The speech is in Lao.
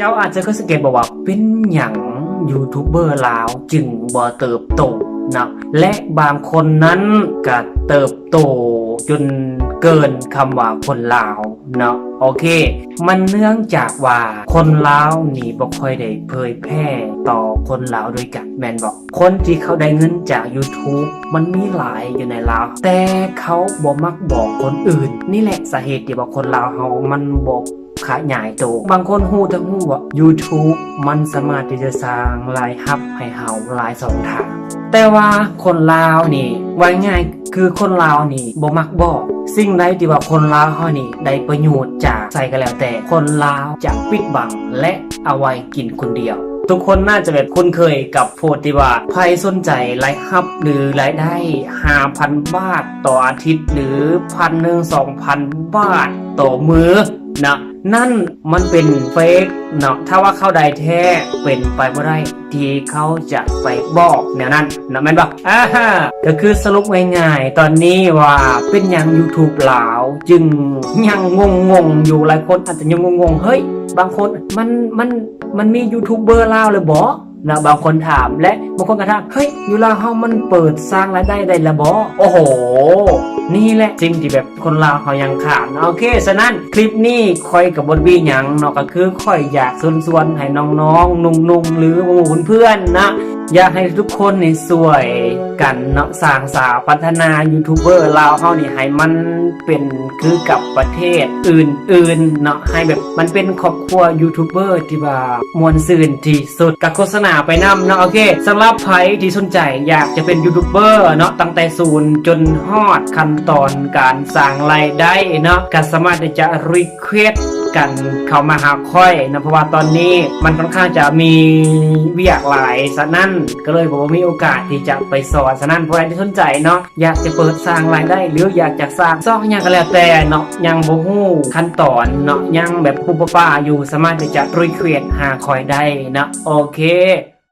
ເຈົ້າອາດຈະເຄີຍສັງເກດບໍ່ວ່າ ເປັນຫຍັງຢູທູບເບີລາວຈຶ່ງບໍ່ເຕີບໂຕເນາະ ແລະ ບາງຄົນນັ້ນກະເຕີບໂຕຈົນເກີນຄຳວ່າຄົນລາວເນາະ. ໂອເຄ ມັນເນື່ອງຈາກວ່າຄົນລາວນີ້ບໍ່ຄ່ອຍໄດ້ເຜີຍແຜ່ຕໍ່ຄົນລາວດ້ວຍກັນ ແມ່ນບໍ່? ຄົນທີ່ເຂົາໄດ້ເງິນຈາກຢູທູບມັນມີຫຼາຍຢູ່ໃນລາວ ແຕ່ເຂົາບໍ່ມັກບອກຄົນອື່ນ. ນີ້ແຫຼະສາເຫດທີ່ວ່າຄົນລາວເຮົາມັນບໍ່ຂະຫຍາຍໂຕ. ບາງຄົນຮູ້ທັງຮູ້ວ່າຢູທູບມັນສາມາດທີ່ຈະສ້າງລາຍຮັບໃຫ້ເຮົາຫຼາຍຊ່ອງທາງ ແຕ່ວ່າຄົນລາວນີ້ ເວົ້າງ່າຍໆ ຄືຄົນລາວນີ້ບໍ່ມັກບອກ. ສິ່ງໃດທີ່ວ່າຄົນລາວເຮົານີ້ໄດ້ປະໂຫຍດຈາກໃສກໍແລ້ວແຕ່ ຄົນລາວຈະປິດບັງ ແລະ ເອົາໄວ້ກິນຄົນດຽວ. ທຸກຄົນໜ້າຈະແບບຄຸ້ນເຄີຍກັບໂພສທີ່ວ່າ ໃຜສົນໃຈລາຍຮັບ ຫຼື ລາຍໄດ້ຫ້າພັນບາດຕໍ່ອາທິດ ຫຼື ພັນໜຶ່ງ ສອງພັນບາດຕໍ່ມື້ນະ. ນັ້ນມັນເປັນເຟກເນາະ. ຖ້າວ່າເຂົາໄດ້ແທ້ ເປັນໄປບໍ່ໄດ້ທີ່ເຂົາຈະໄປບອກແນວນັ້ນເນາະ ແມ່ນບໍ່? ອາຮະ ກໍຄືສະຫຼຸບງ່າຍໆຕອນນີ້ວ່າ ເປັນຫຍັງຢູທູບລາວຈຶ່ງຍັງງົງໆຢູ່? ຫຼາຍຄົນອາດຈະຍັງງົງໆ ເຮີ້ຍ ບາງຄົນ ມັນ ມັນ ມັນມີຢູທູບເບີລາວແລ້ວບໍ? ເນາະ ບາງຄົນຖາມ ແລະ ບາງຄົນກໍຖາມ ເຮີ້ຍ ຢູ່ລາວເຮົາມັນເປີດສ້າງລາຍໄດ້ໄດ້ລະບໍ? ໂອ້ໂຫ ນີ້ແຫຼະສິ່ງທີ່ແບບຄົນລາວເຮົາຍັງຂາດ. ໂອເຄ ສະນັ້ນຄລິບນີ້ຂ້ອຍກໍບໍ່ໄດ້ມີຫຍັງເນາະ ກໍຄືຂ້ອຍຢາກເຊີນຊວນໃຫ້ນ້ອງໆ ໜຸ່ມໆ ຫຼື ໝູ່ເພື່ອນໆ ນະ ຢາກໃຫ້ທຸກຄົນນີ້ຊ່ວຍກັນເນາະ ສ້າງສາພັດທະນາຢູທູບເບີລາວເຮົານີ້ໃຫ້ມັນເປັນຄືກັບປະເທດອື່ນໆ ເນາະ ໃຫ້ແບບມັນເປັນຄອບຄົວຢູທູບເບີທີ່ວ່າມ່ວນຊື່ນທີ່ ສຸດ ກະໂຄສະນາໄປນຳເນາະ. ໂອເຄ ສຳລັບໃຜທີ່ສົນໃຈຢາກຈະເປັນຢູທູບເບີເນາະ ຕັ້ງແຕ່ສູນຈົນຮອດຂັ້ນຕອນການສ້າງລາຍໄດ້ເນາະ ກະສາມາດທີ່ຈະຣີເຄວດກັນເຂົ້າມາຫາຂ້ອຍເນາະ ເພາະວ່າຕອນນີ້ມັນຂ້ອນຂ້າງຈະມີວຽກຫຼາຍ ສະນັ້ນກໍເລີຍບໍ່ມີໂອກາດທີ່ຈະໄປສອນ. ສະນັ້ນຜູ້ໃດທີ່ສົນໃຈເນາະ ຢາກຈະເປີດສ້າງລາຍໄດ້ ຫຼື ຢາກຈະສ້າງຊ່ອງຫຍັງກໍແລ້ວແຕ່ເນາະ ຍັງບໍ່ຮູ້ຂັ້ນຕອນເນາະ ຍັງແບບປູ່ປ່າໆຢູ່ ສາມາດທີ່ຈະຣີເຄວດຫາຂ້ອຍໄດ້ເນາະ. ໂອເຄ